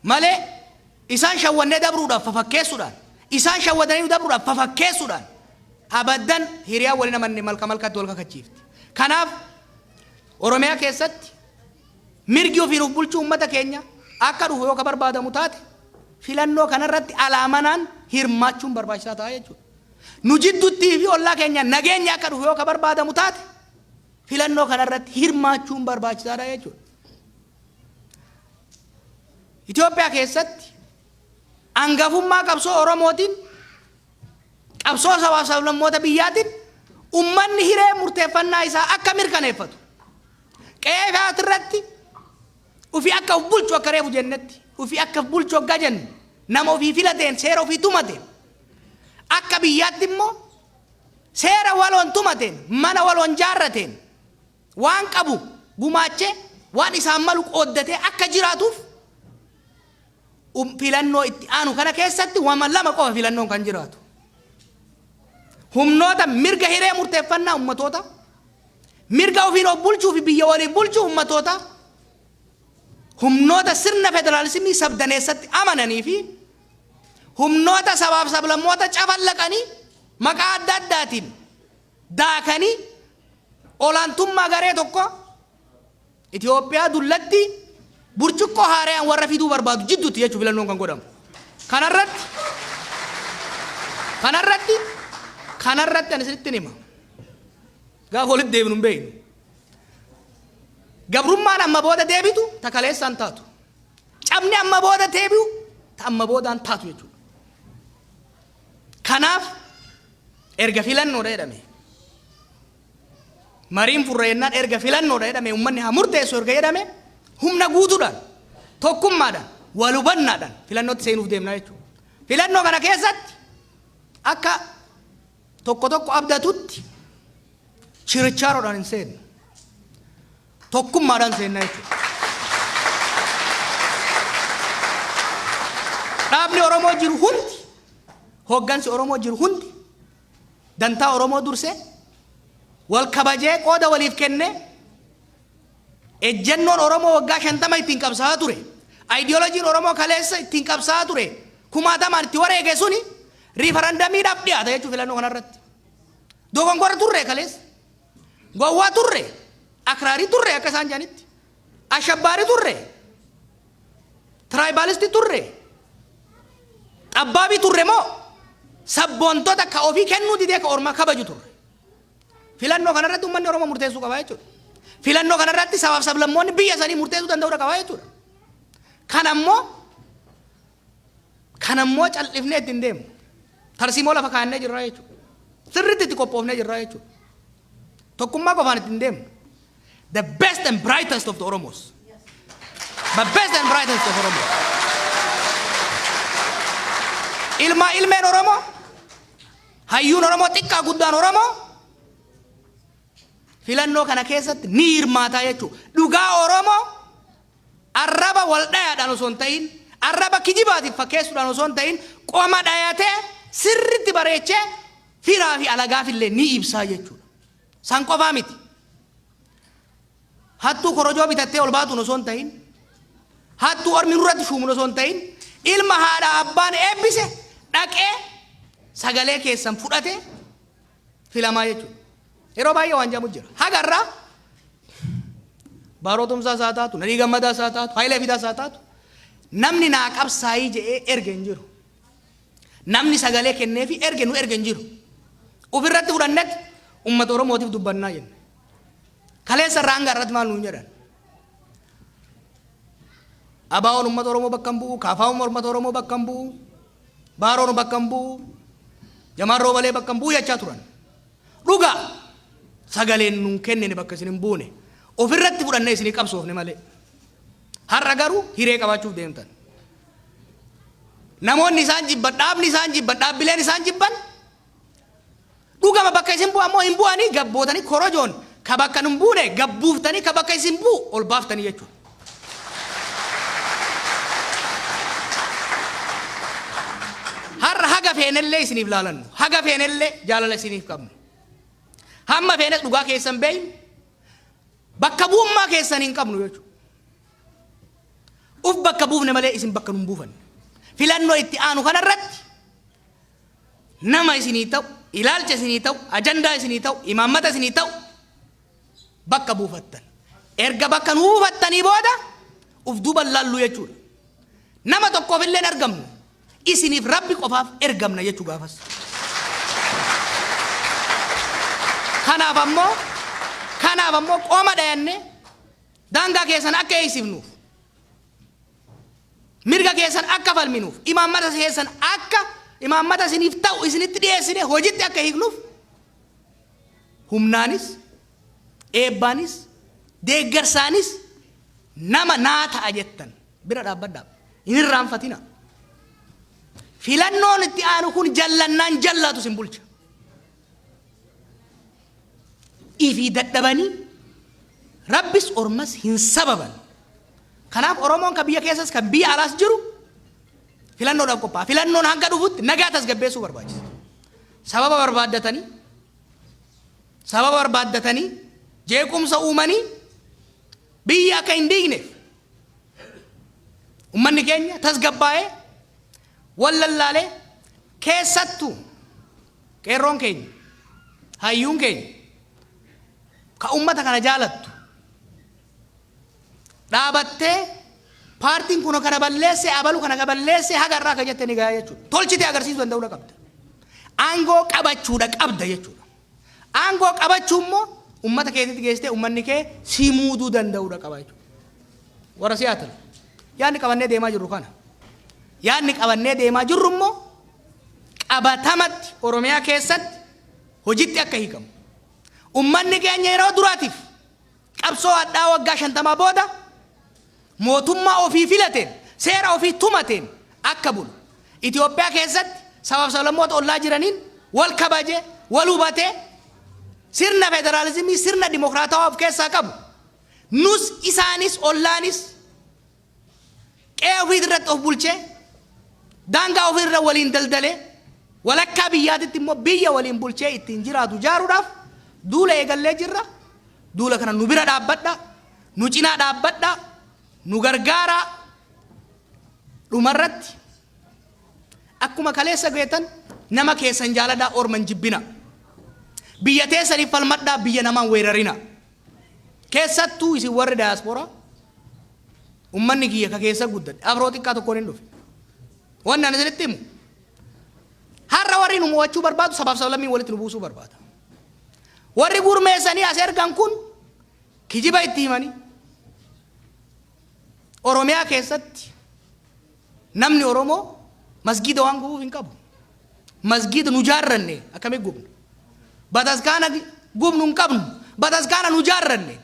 Malee isaan shawwannee dabruudhaaf fafakkeessuudhaan, isaan shawwadanii dabruudhaaf fafakkeessuudhaan, abaddan hiriyaa waliin amanne malka malkatti wal kakachiifti. Kanaaf Oromiyaa keessatti mirgi ofiin of bulchuu uummata keenya akka dhufu yoo ka barbaadamu taate, filannoo kanarratti alaamanaan hirmaachuun barbaachisaa ta'a jechuudha. Nu jidduttii fi ollaa keenya nageenya akka dhufu yoo ka barbaadamu taate, filannoo kanarratti hirmaachuun barbaachisaadha jechuudha. Itoophiyaa keessatti hangafummaa qabsoo Oromootiin, qabsoo sabaaf sablammoota biyyaatiin, ummanni hiree murteeffannaa isaa akka mirkaneeffatu, qe'ee irratti ofii akka of bulchu, akka reefu jennetti ofii akka of bulchu hoggaa jennu, nama ofii filateen, seera ofii tumateen, akka biyyaatti immoo seera waloon tumateen, mana waloon jaarrateen, waan qabu gumaachee, waan isaan malu qooddatee akka jiraatuuf, filannoo itti aanu kana keessatti wama lama qofa filannoon kan jiraatu. Humnoota mirga hiree murteeffannaa ummatoota, mirga ofiin of bulchuu fi biyya waliin bulchuu ummatoota, humnoota sirna federaalismii sabdaneessatti amananii fi humnoota sabaaf sablammoota cafallaqanii, maqaa adda addaatiin daakanii, olaantummaa garee tokko Itoophiyaa dullatti burcuqqoo haarayaan warra fiduu barbaadu jidduutti jechuun filannoon kan godhamu. Kanarratti ani isinitti hima. Gaafa walitti deebinu hin beeknu. Gabrummaan amma booda deebitu ta kaleessaan taatu. Cabni amma booda deebi'u ta amma boodaan taatu jechuudha. Kanaaf erga filannoodha jedhame, mariin furra jennaan, erga filannoodha jedhame, uummanni haa murteessu erga jedhame, humna guutuudhaan, tokkummaadhaan, wal hubannaadhaan filannootti seenuuf deemna jechuudha. Filannoo kana keessatti akka tokko tokko abdatutti chirichaaroodhaan hin seennu. Tokkummaadhaan seenna jechuudha. Dhaabni Oromoo jiru hundi, hooggansi Oromoo jiru hundi dantaa Oromoo dursee, wal kabajee, qooda waliif kennee, ejjennoon Oromoo waggaa 50 ittiin qabsaa'aa ture, ayidiyooloojiin Oromoo kaleessa ittiin qabsaa'aa ture, kumaatamaan itti wareege suni riifarandamiidhaaf dhiyaata jechuun filannoo kanarratti. Dogongora turre kaleessa. Gowwaa turre, akraarii turre akka isaan jedhanitti, ashabbaarii turre, tribalistii turre, xabbaabii turre moo sabboontota ka ofii kennuu didee ka ormaa kabaju turre? Filannoo kanarratti uummanni Oromoo murteessuu qaba jechuudha. Filannoo kanarratti sabaaf sablammoonni biyya sanii murteessuu danda'uu qaba jechuudha. Kanammoo cal'ifnee ittiin deemu. Tarsiimoo lafa kaa'annee jirra jechuudha. Sirriitti itti qophoofnee jirra jechuudha. Tokkummaa qofaan ittiin deemu. The best and brightest of the Oromos. The best and brightest of Oromos. Ilma ilmeen Oromoo, hayyuun Oromoo, xiqqaa guddaan Oromoo filannoo kana keessatti ni hirmaataa jechuudha. Dhugaa Oromoo arraba wal dhayaadhaan osoo hin ta'in, arraba kijibaatiif fakkeessuudhaan osoo hin ta'in, qoma dhayatee sirriitti bareechee firaa fi alagaaf illee ni ibsaa jechuudha. San qofaa miti. Hattuu korojoo bitattee ol baatuun osoo hin ta'in, hattuu ormi nurratti shuumuun osoo hin ta'in, ilma haadha abbaan eebbise dhaqee sagalee keessan fudhate filamaa jechuudha. Yeroo baay'ee waan jedhamu jira. Hagarraa Baaroo Tumsaa isaa taatu, Nadhii Gammadaa isaa taatu, Hayilee Fidaa isaa taatu, namni naa qabsaayii jedhee erge hin jiru. Namni sagalee kenneefi erge nu erge hin jiru. Ofirratti fudhannetti uummata Oromootiif dubbannaa jenne. Kaleessa irraa hanga irratti maal nuun jedhan? ABO'n uummata Oromoo bakka hin bu'u, KFO'n uummata Oromoo bakka hin bu'u, Baaroon bakka hin bu'u, Jamaal Roobalee bakka hin bu'u jechaa turan. Dhugaa sagaleen nuun kennine bakka isin hin buune, ofirratti fudhannee isinii qabsoofne malee. Har'a garuu hiree qabaachuuf deemtan. Namoonni isaan jibban, dhaabni isaan jibban, dhaabbileen isaan jibban dhugama bakka isin bu'an moo hin bu'anii gabbootanii korojoon ka bakka hin buune gabbuuftanii ka bakka isin bu'u ol baaftanii jechuudha. Har'a haga feenellee isiniif laalannu, haga feenellee jaalala isiniif qabnu. Hamma feenes dhugaa keessan beeynu, bakka bu'ummaa keessan hin qabnu jechuudha. Uf bakka buufne malee isin bakka nun buufanne. Filannoo itti aanu kanarratti nama isinii ta'u, ilaalcha isinii ta'u, ajandaa isinii ta'u, imaammata isinii ta'u bakka buufattan. Erga bakka nu buufattanii booda uf duuba laallu jechuudha. Nama tokkoof illee hin argamnu. Isiniif Rabbi qofaaf ergamna jechuu gaafas. Kanaaf ammoo qooma dhayannee daangaa keessan akka eegsifnuuf, mirga keessan akka falminuuf, imaammata keessan akka imaammata isiniif ta'u isinitti dhiyeessine hojitti akka hiiknuuf, humnaanis, eebbaanis, deeggarsaanis nama naa ta'a jettan bira dhaabbadhaa. Hin irraanfatina. Filannoon itti aanu kun jallannaan jallaatu isin bulcha. Ifii dadhabanii Rabbis ormas hin sababan. Kanaaf Oromoon kan biyya keessas kan biyya alaas jiru filannoodhaaf qophaa'a. Filannoon hanga dhufutti nagaa tasgabbeessuu barbaachisa. Sababa barbaaddatanii jeequmsa uumanii biyya akka hin diigneef ummanni keenya tasgabbaa'ee wal lallaalee, keessattuu qeerroon keenya, hayyuun keenya ka ummata kana jaalattu dhaabattee, paartiin kun kana balleesse, abalu kana balleesse, haga irraa akka jette ni gahaa jechuudha. Tolchitee agarsiisuu danda'uudha qabda. Aangoo qabachuudha qabda jechuudha. Aangoo qabachuu immoo ummata keetitti geessitee ummanni kee si muuduu danda'uudha qaba jechuudha. Warra Siyaatil, yaadni qabannee deemaa jirru kana. Yaadni qabannee deemaa jirru immoo qabatamatti Oromiyaa keessatti hojitti akka hiikamu. Ummanni keenya yeroo duraatiif qabsoo hadhaa waggaa 50 booda mootummaa ofii filateen, seera ofii tumateen akka bulu. Itoophiyaa keessatti sabaaf sablammoota ollaa jiraniin wal kabaje, wal hubatee, sirna federaalizimii, sirna dimokiraatawaa of keessaa qabu. Nus, isaanis, ollaanis qe'ee ofii irratti of bulchee, daangaa ofii irra waliin daldalee, walakkaa biyyaatitti immoo biyya waliin bulchee ittiin jiraatu jaaruudhaaf duula eegallee jirra. Duula kana nu bira dhaabbadha, nu cinaa dhaabbadha, nu gargaaraa. Dhumarratti, akkuma kaleessa beetan, nama keessan jaaladhaa, orman jibbina. Biyya teessaniif falmadhaa, biyya namaan weerarina. Keessattuu isin warri daayaspooraa, ummanni kiyya ka keessa guddadhe afroo xiqqaa tokkoon hin dhufe. Wanni ani isinitti himu, har'a warri nu mo'achuu barbaadu sabaaf sablammiin walitti nu buusuu barbaada. Warri gurmeessanii as ergan kun Kijiba itti himanii Oromiyaa keessatti namni Oromoo masgiida waan gubuuf hin qabu. Masgiida nu jaarranne akkamitti gubna? Bataskaana gubnu hin qabnu. Bataskaana nu jaarranne.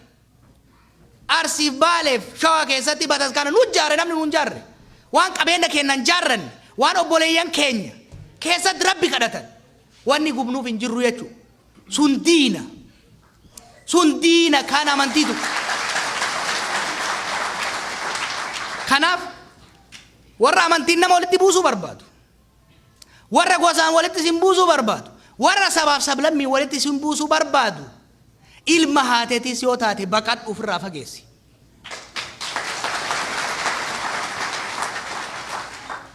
Arsiif Baaleef Shawaa keessatti bataskaana nu jaarre, namni nu hin jaarre. Waan qabeenya keenya hin jaarranne, waan obboleeyyan keenya keessatti Rabbi kadhatan wanni gubnuuf hin jirru jechuudha. Sun diina. Sun diina kan amantiitu. Kanaaf warra amantiin nama walitti buusuu barbaadu, warra gosaan walitti isin buusuu barbaadu, warra sabaaf sablammiin walitti isin buusuu barbaadu, ilma haateetiis yoo taate baqadhu, ofirraa fageessi.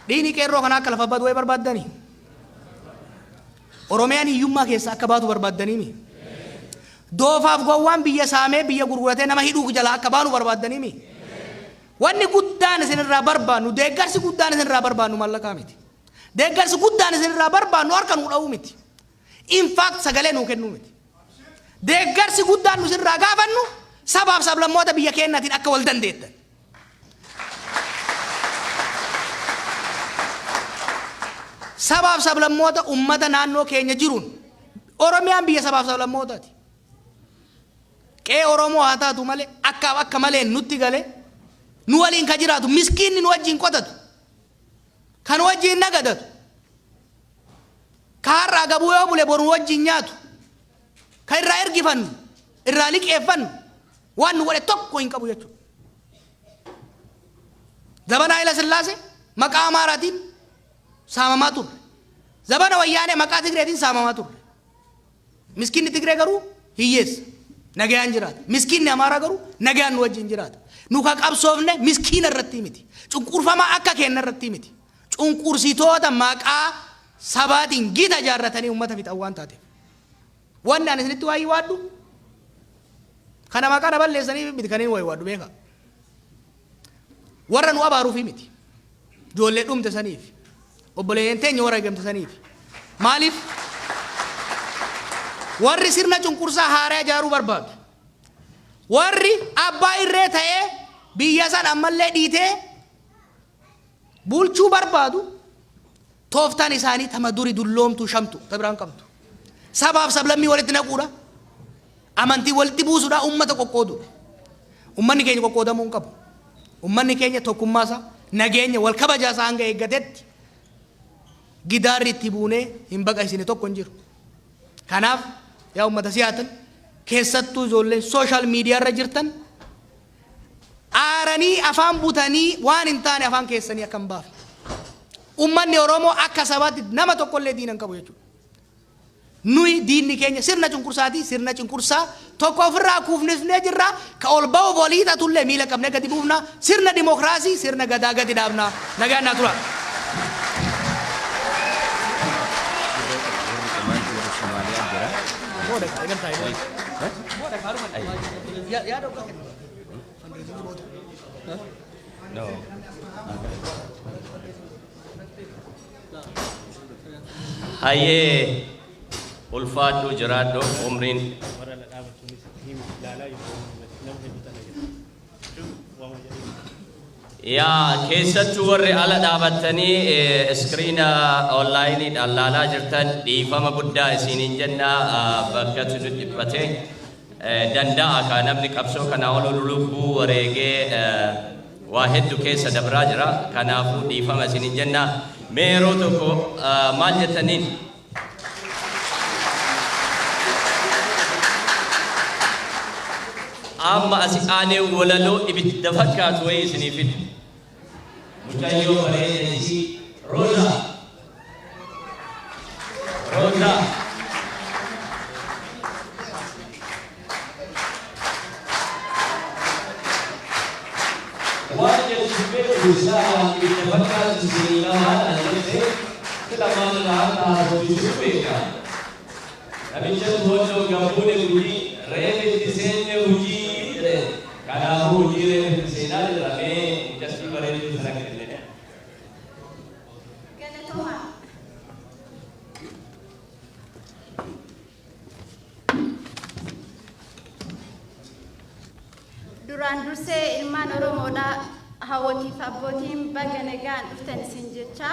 Dhiini qeerroo kana akka lafa badu wayi barbaaddanii? Oromiyaan hiyyummaa keessa akka baatu barbaaddaniimi? Doofaaf gowwaan biyya saamee biyya gurguratee nama hidhuu jalaa akka baanu barbaaddaniimi? Wanni guddaan isinirraa barbaannu, deeggarsi guddaan isinirraa barbaannu mallaqaa miti. Deeggarsi guddaan isinirraa barbaannu harka nuu dha'uu miti. In fact, sagalee nuu kennuu miti. Deeggarsi guddaan nu isinirraa gaafannu sabaaf sablammoota biyya keenyaatiin akka wal dandeettan. Sabaaf sablammoota ummata naannoo keenya jiruun, Oromiyaan biyya sabaaf sablammootaati. Qe'ee Oromoo haa taatu malee akkaaf akka malee nutti galee nu waliin ka jiraatu, miskiinni nu wajjin qotatu, kan wajjin nagadatu, ka har'aa gabuu yoo bule boru wajjin nyaatu, ka irraa ergifannu, irraa liqeeffannu, waan nu godhe tokko hin qabu jechuudha. Zabana Haayila Sillaasee maqaa Amaaraatiin saamamaa turre. Zabana Wayyaanee maqaa Tigreetiin saamamaa turre. Miskiinni Tigree garuu hiyyeessa. Nagayaan jiraata. Miskiinni Amaaraa garuu nagayaan nu wajjin jiraata. Nu ka qabsoofne miskiina irratti miti. Cunqurfamaa akka keenya irratti miti. Cunqursitoota maqaa sabaatiin gita ijaarratanii uummata fixan waan taateef. Wanni ani isinitti waayii waaddu kana maqaa na balleessanii miti kan inni waayii waaddu, beekaa. Warra nu abaaruufi miti. Ijoollee dhumte saniif. Obboleeyyan teenya warra eegamte saniif. Maaliif? Warri sirna cunqursaa haaraa ijaaruu barbaadu. Warri abbaa irree ta'ee biyya san ammallee dhiitee bulchuu barbaadu, tooftaan isaanii tama duri dulloomtuu shamtu ta biraan qabdu. Sabaaf sablammii walitti naquudha. Amantii walitti buusuudha, uummata qoqqooduudha. Uummanni keenya qoqqoodamuu hin qabu. Uummanni keenya tokkummaa isaa, nageenya wal kabajaa isaa hanga eeggatetti gidaarri itti buunee hin baqaysine tokko hin jiru. Kanaaf yaa uummata Siyaatil, keessattuu ijoolleen social media irra jirtan, aaranii afaan butanii waan hin taane afaan keessanii akka hin baafne. Uummanni Oromoo akka sabaatti nama tokkollee diina hin qabu jechuudha. Nuyi diinni keenya sirna cunqursaati. Sirna cunqursaa tokko ofirraa kuufnifnee jirra. Ka ol ba'u bolii hiixatullee miila qabnee gadi buufna. Sirna dimokiraasii, sirna gadaa gadi dhaabna. Nagaan naa tura. Hayyee, ulfaadhu, jiraadhu umriin. Warra ala dhaabachuunis himi ilaalaa jiru, nama hedduu tana jira. Waama jedhanii. Yaa keessattuu warri ala dhaabattanii iskiriina onlaayiniidhaan laalaa jirtan, dhiifama guddaa isiniin jenna, bakkatu nu dhiphate. Danda'a kaa, namni qabsoo kanaa ol lubbuu wareegee waa hedduu keessa dabraa jira. Kanaafuu dhiifama isiniin jenna. Mee yeroo tokko maal jettaniin? Amma asi aanee walaloo ibidda fakkaatu wayii isinii fida. Mucayyoo bareeda isii Roozaa. Roozaa. Waan jettu beeku isaa, waan ibidda fakkaatu isinii qabaa naan jette, sila maal irraa akka haasoftu isitu beeka. Namicha to'annoo gammuune gujii reef itti seenne hujii jedhe. Kanaafuu hojii reef itti seenaa jirra, mee mucattii bareedduu sana kenne. Galatoomaa. Oromootiin baga nagaan dhuftan isin jecha.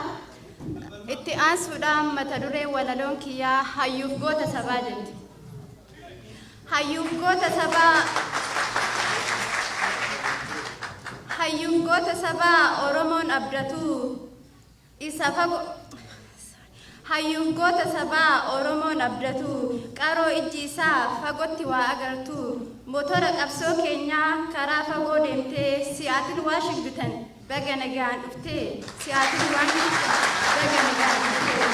Itti aansuudhaan mata duree walaloon kiyyaa hayyuuf goota sabaa jetti. Hayyuuf goota sabaa, hayyuuf goota sabaa Oromoon abdatu isa fagoo. Hayyuuf goota sabaa Oromoon abdatu, qaroo ijji isaa fagootti waa agartu, motora qabsoo keenyaa karaa fagoo deemtee Siyaatil Waashingtan baga nagaan dhuftee, Siyaatil Waashingtan baga nagaan dhuftee.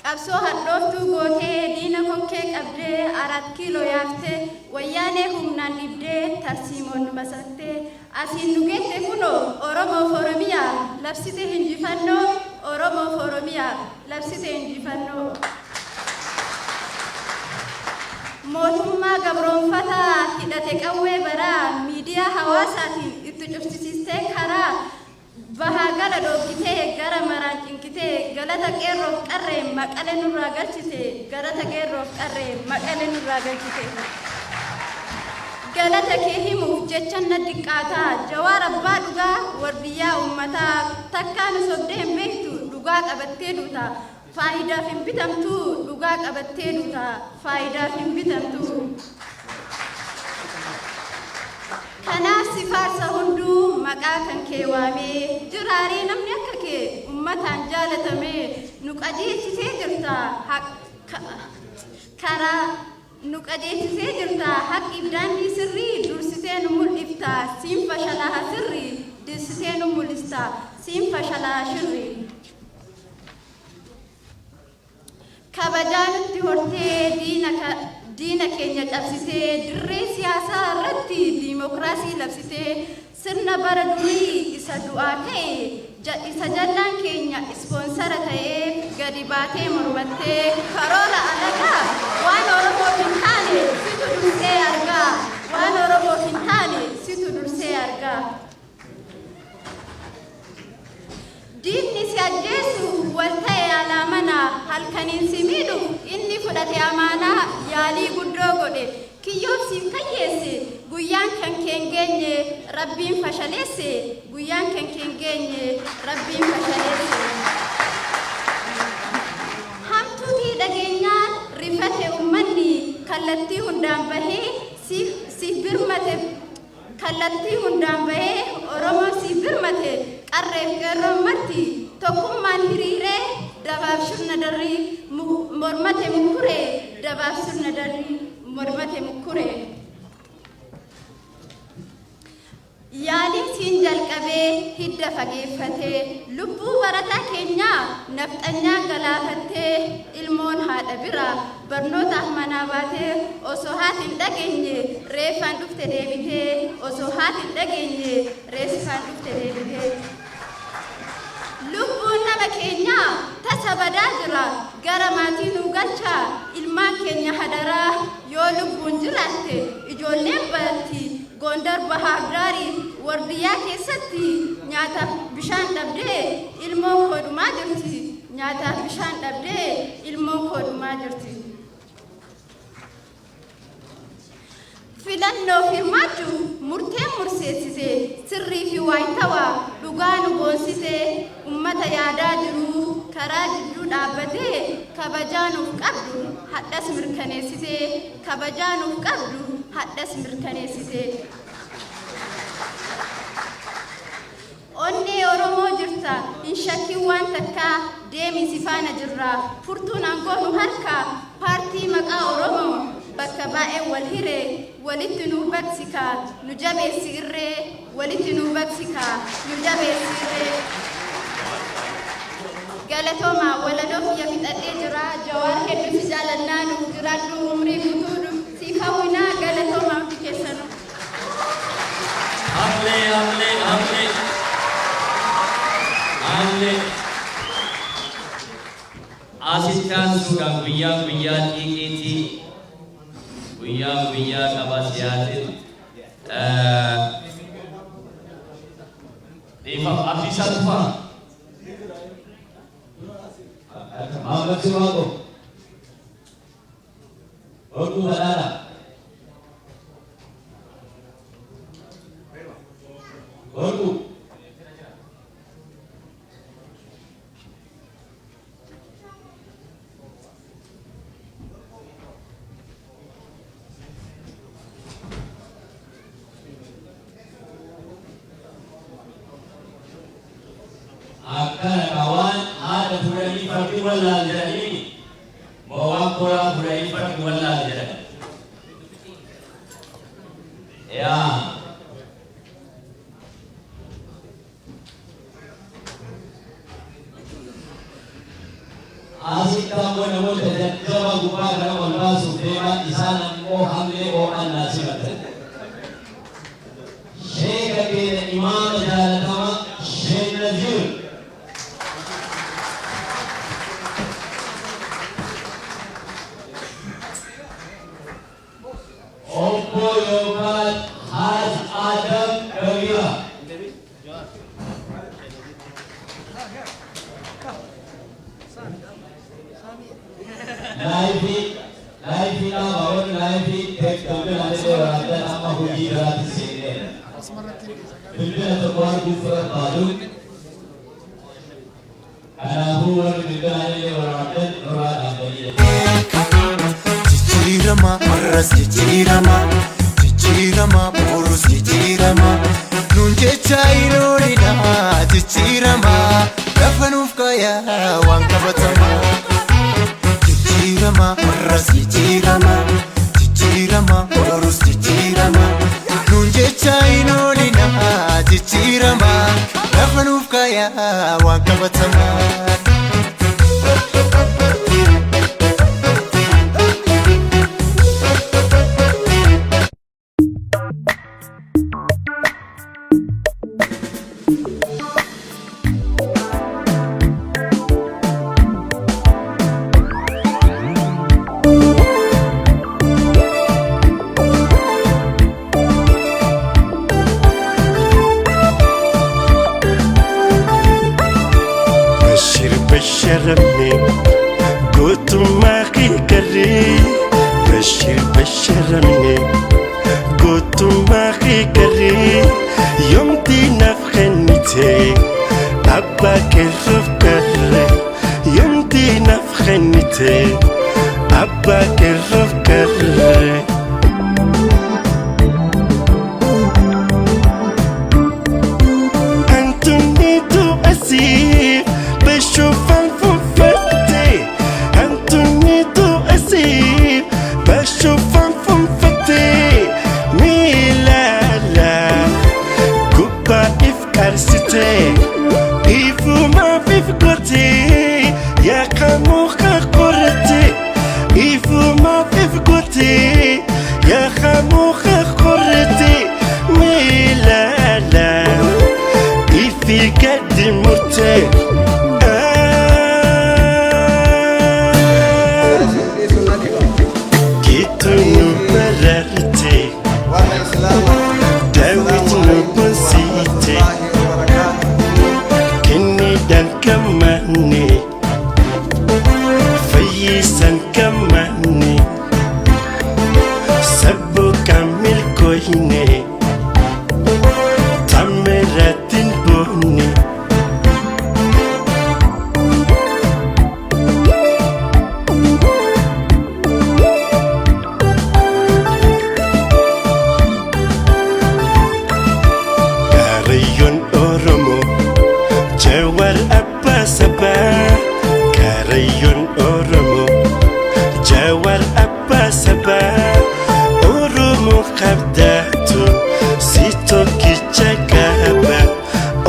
Qabsoo hadhooftuu gootee diina kokkee qabdee Arat Kiiloo yaaftee Wayyaanee humnaan dhibdee tarsiimoon nu masaktee asiin nu geette kunoo. Oromoof Oromiyaa labsite injifannoo, Oromoof Oromiyaa labsite injifannoo. Mootummaa gabroonfataa hidhate qawwee baraa miidiyaa hawaasaatiin itti cufsisiistee karaa bahaa gala dhoogitee gara maraan cinqitee galata qeerroof qarree Maqale nurraa galchite, galata qeerroof qarree Maqale nurraa galchite. Galata kee himuuf jecha na diqqaataa. Jawaar abbaa dhugaa, wardiyyaa uummataa, takkaa nu sobdee hin beektu, dhugaa qabattee duuta, faayidaaf hin bitamtu, dhugaa qabattee duuta, faayidaaf hin bitamtu. Kanaaf si faarsa hunduu maqaa kan kee waamee jiraarii namni akka kee ummataan jaalatamee. Nu qajeelchisee jirta, karaa nu qajeelchisee jirta, haqiif daandii sirrii dursitee nu mul'ifta, siin fashalaa sirrii dursitee nu mul'ista, siin fashalaa shirrii. Kabajaa nutti hortee diina keenya cabsitee dirree siyaasaa irratti diimokiraasii labsitee sirna bara durii isa du'aa ta'e isa jallaan keenya ispoonsara ta'ee gadi baatee mormattee karoora alagaa waan Oromoof hin taane situ dursee argaa, waan Oromoof hin taane situ dursee argaa. Diinni si ajjeesu wal ta'e alaa mana halkaniin si miidhu inni fudhate amaanaa yaalii guddoo godhe kiyyoof siif kayyeesse, guyyaan kan keen geenye Rabbiin fashaleesse, guyyaan kan keen geenye Rabbiin fashaleesse. Hamtuutii dhageenyaan rifate ummanni kallattii hundaan bahee siif birmate, kallattii hundaan bahee Oromoon siif birmate, qarreef qeerroon marti tokkummaan hiriiree dabaaf sirna darrii mormate mukkuree, dabaaf sirna darrii mormate mukkuree. Yaaliin siin jalqabee hidda fageeffatee lubbuu barataa keenyaa nafxanyaa galaafattee ilmoon haadha biraa barnootaaf manaa baatee osoo haati hin dhageenye reeffaan dhufte deebitee, osoo haati hin dhageenye reeffaan dhufte deebitee. Lubbuun nama keenyaa tasa badaa jira, gara maatii nuu galchaa ilmaan keenya hadaraa. Yoo lubbuun jiraatte ijoolleen baratti Gondar, Bahaar Daarii, Wardiyyaa keessatti nyaataaf bishaan dhabdee ilmoon koo dhumaa jirti, nyaataaf bishaan dhabdee ilmoon koo dhumaa jirti. Filannoof hirmaachuu murteen murseessise sirrii fi waayitawaa dhugaa nu boonsise, ummata yaadaa jiru karaa jidduu dhaabbatee kabajaa nuuf qabdu hadhas mirkaneessite, kabajaa nuuf qabdu hadhas mirkaneessite. Onnee Oromoo jirta, hin shakkin waan takkaa, deemi si faana jirra, furtuun aangoo nu harkaa. Paartii maqaa Oromoo bakka baay'ee wal hiree walitti nuu baqsikaa, nu jabeessi irree, walitti nuu baqsikaa, nu jabeessi irree. Galatoomaa, walaloo kiyya fixadhee jira. Jawaar, hedduu si jaalannaa, nuuf jiraadhu, umrii guutuu siif hawwinaa. Galatoomaa hundi keessanuu. Hamlee, hamlee, hamlee. Hamlee. Asitti aansuudhaan guyyaa guyyaa xiiqiitii guyyaa guyyaa qaba siyaasin. Dhiifama, Abdiisaa Tufaa. Maamad Simaaqo. Oduu badhaadha. Oduu. Akkana waan haadha fuudhanii fardi wallaal jedhanii, moo waan koraa fuudhanii fardi wallaal jedhan. Yaa. Asitti ammoo namoota jajjaba gubbaa kana ol baasuuf deeman, isaan ammoo hamlee ho'aan naa simatan. Sheeka keenya imaama jaalatama Sheek Naziir. Obbo yookaan Haaj Adam Gabiira. Live live dhaaba, warri live bilbila illee waraabdan, amma hojii biraatti seenneera. Bilbila tokko arguuf barbaadu. Kanaafuu warri bilbila illee waraabdan nurraa dhaabanii. Jijjiirama har'as, jijjiirama, jijjiirama borus, jijjiirama nuun jecha iloolidha, jijjiirama lafa nuuf kaayaa waan qabatama. Jijjiirama har'as, jijjiirama, jijjiirama borus, jijjiirama nuun jecha iloolidha, jijjiirama lafa nuuf kaayaa waan qabatama. Bashir basharamne gootummaa kee garee, Bashir basharamne gootummaa kee garee, yoomti naaf kennite abbaa keerroof garee, yoomti naaf kennite abbaa keerroof garee. Antonito así, بشوف الفنفتي، Antonito así, بشوف الفنفتي، ميلالا كوبا إفكارستي إيفو ما في فكرتي يا خموخة قرتي، إيفو ما في فكرتي يا خموخة قرتي، ميلالا Ifi gadi murte. Kitu nu bararte, Dawit nu bonsite, Kenniidhaan gammanne, Fayyisan gammanne, Sabbo kamil koyne, Tameratin boonne. Karayyoon Oromoo Jawar Abbaa Sabaa, Karayyoon Oromoo Jawar Abbaa Sabaa, Oromoo qabdaatu si tokkicha qaba,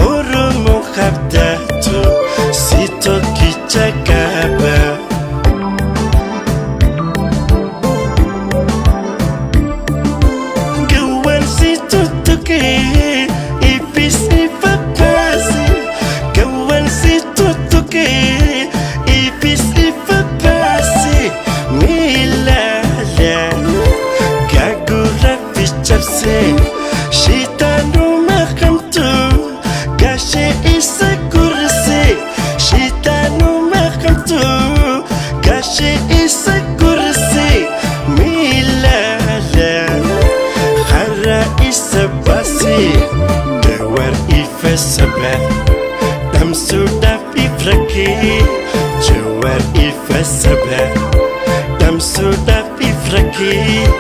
Oromoo qabdaatu si tokkicha qaba. Gawwan si tuttuqee ifis ifa baase, Gawwan si tuttuqee ifis ifa baase, miilaala gaagura fi cabse, shitaanuma hamtu gashee isa gurise, shitaanuma hamtu gashee isa gurise, miilaala Har'a isa baasee Jawar ifa saba dhamsuudhaaf ifrakkee, Jawar ifa saba dhamsuudhaaf ifrakkee.